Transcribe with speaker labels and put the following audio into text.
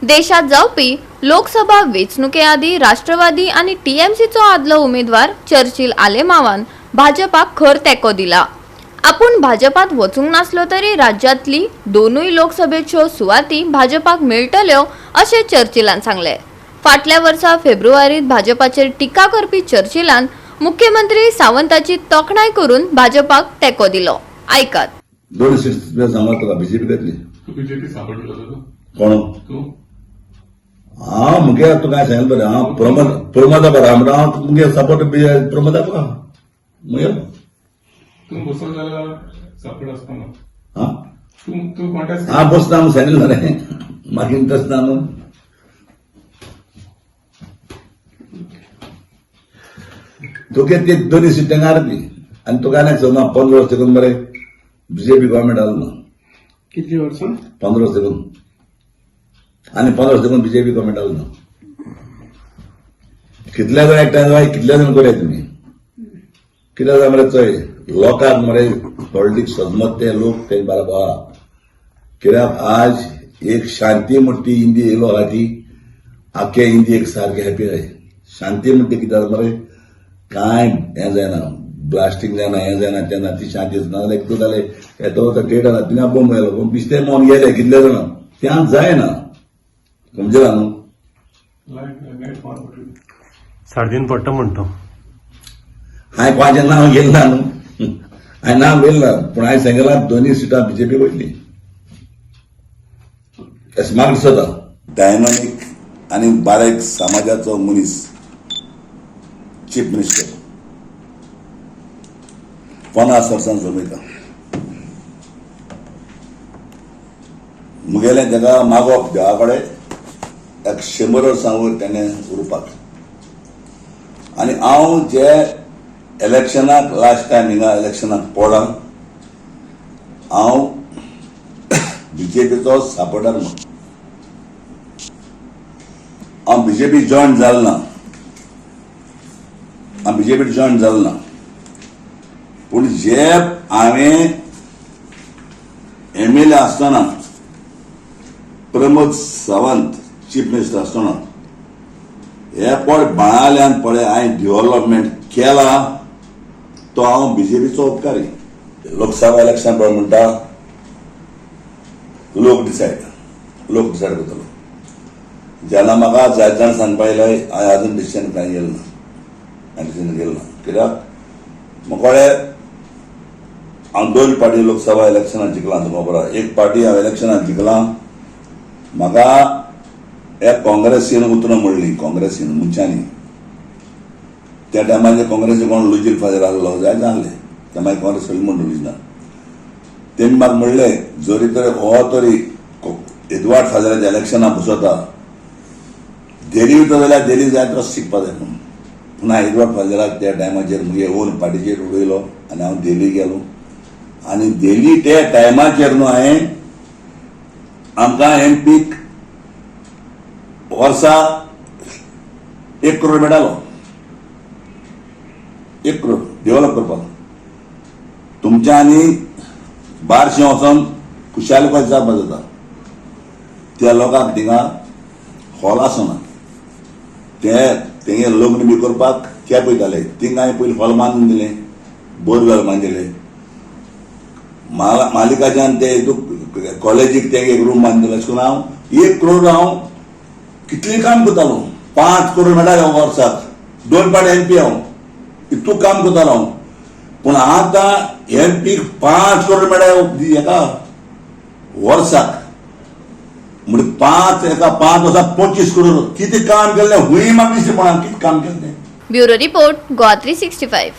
Speaker 1: देशात जावपी लोकसभा वेंचणुके आदीं राष्ट्रवादी आनी टीएमसीचो आदलो उमेदवार चर्चिल आलेमावान भाजपाक खर तेंको दिला. आपूण भाजपात वचूंक नासलो तरी राज्यांतली दोनूय लोकसभेच्यो सुवाती भाजपाक मेळटल्यो अशें चर्चिलान सांगलें. फाटल्या वर्सा फेब्रुवारीत भाजपाचेर टिका करपी चर्चिलान मुख्यमंत्री सावंताची तोखणाय करून भाजपाक तेंको दिलो. आयकात.
Speaker 2: दोन सीट्स तुवें सांगला तुका बीजेपी घेतली.
Speaker 3: तू बीजेपी सपोर्ट केलो तू?
Speaker 2: कोण?
Speaker 3: तू.
Speaker 2: हांव मुगे तुका हांवें सांगलें बरें, हांव प्रमोद प्रमोदा बरो म्हणटा. हांव मुगे सपोर्ट प्रमोदा बरो मुगे.
Speaker 3: तू बसलो जाल्यार सपोर्ट आसपा ना.
Speaker 2: हां.
Speaker 3: तू तू कॉन्टेस्ट.
Speaker 2: हांव बसना म्हूण सांगिल्लें रे, म्हाका इंट्रस्ट ना न्हू. तुगे ती दोनी सिटां अर्दी आनी तुका आनी चलना. 15 वर्सां देखून मरे बीजेपी गव्हर्मेंट आलो ना.
Speaker 4: कितली वर्सां?
Speaker 2: 15 वर्सां देखून, आनी 15 वर्सां देखून बीजेपी गव्हर्मेंट आलो ना. कितल्या जाण एकठांय जाय, कितल्या जाण करया तुमी, कित्याक जाय मरे चोय लोकांक मरे पॉलिटिक्स सजमत ते लोक ते बराबर आहा. कित्याक आज एक शांती म्हणटी इंदी येयलो आहा ती आख्खे इंदी एक सारके हॅपी जाय. शांती म्हणटी कित्याक मरे कांय हें जायना, ब्लास्टींग जायना, हें जायना, तें ना, ती शांती ना जाल्यार एकदां जालें येतो वता थिएटरां थिंगा बॉम्ब घालो, पूण बिस्ते मोन गेले कितले जाणां त्या जायना, समजला न्हू.
Speaker 3: लायक नेट पावर पडली.
Speaker 5: 3.5 पडटा म्हणटा.
Speaker 2: हांवें कोणाचें नांव घेतलें ना न्हू, हांवें नांव घेतलें ना, पूण हांवें सांगलां दोनूय सिटां बीजेपी वयतली अशें म्हाका दिसता. डायनामीक आनी बारीक समाजाचो मनीस चीफ मिनिस्टर 50 वर्सां जमयता. मुगेलें ताका मागप देवा कडेन एक 100 वर्सां वयर तेणें उरपाक. आनी हांव जे इलेक्शनाक लास्ट टायम हिंगा इलेक्शनाक पडला, हांव बीजेपीचो सपोर्टर म्हूण हांव बीजेपी जॉयन जालो ना. हांव बीजेपी जॉयन जालो ना, पूण जे हांवें एमएलए आसतना, प्रमोद सावंत चीफ मिनिस्टर आसतना हे पळय बाणाल्यान पळय हांवें डेव्हलपमेंट केला, तो हांव बीजेपीचो उपकारी. लोकसभा इलेक्शन पळय म्हणटा लोक डिसायड, लोक डिसायड करतलो. जेन्ना म्हाका जायते जाण सांगपा येयले, हांवें अजून डिसिजन कांय घेतलें ना. हांवें डिसिजन घेतलें ना कित्याक म्हाका कळ्ळें, हांव दोन पार्टी लोकसभा इलेक्शनां जिखलां. तुका खबर आहा, एक पार्टी हांव इलेक्शनां जिखलां, म्हाका एक काँग्रेसीन उतरां म्हणलीं. काँग्रेसीन मनशांनी त्या टायमार काँग्रेसी कोण लुजील फादर आहलो, जायते आहले ते, मागीर काँग्रेस सोडली म्हण लुजना. तेणी म्हाका म्हणलें, जरी तर हो तरी एदवार्ड फादराच्या इलेक्शनां बसता, देली वयता जाल्यार देली जाय तसो शिकपा जाय म्हणून. पूण हांवें एदवार्ड फादराक त्या टायमाचेर मुगे ओन पार्टीचेर उडयलो आनी हांव देली गेलो. आनी देली त्या टायमाचेर न्हू हांवें आमकां एमपीक वर्सा 1 करोड मेळटालो, 1 करोड डेव्हलप करपाक. तुमच्यांनी बारशें वचोन खुशाल जावपा जाता. त्या लोकांक थिंगा हॉल आसना, ते तेंगे लग्न बी करपाक कॅब वयताले. थिंगा हांवें पयलीं हॉल बांदून दिलें, बोरवेल बांदून दिले. मालिकाच्यान ते हितूक कॉलेजीक तेंगे एक रूम बांदून दिलो. अशें करून हांव 1 करोड हांव कितलें काम करतालो. 5 करोड मेळटा वर्साक, दोन पाट एमपी हांव, इतू काम करतालो हांव. पूण आतां एमपीक 5 करोड मेळटा हेका वर्साक, म्हणजे पांच एका 5 वर्सां 25 करोड. कितें काम केल्लें हुंय म्हाका दिसता, पण कितें काम केलें तें.
Speaker 1: Bureau report, Goa 365.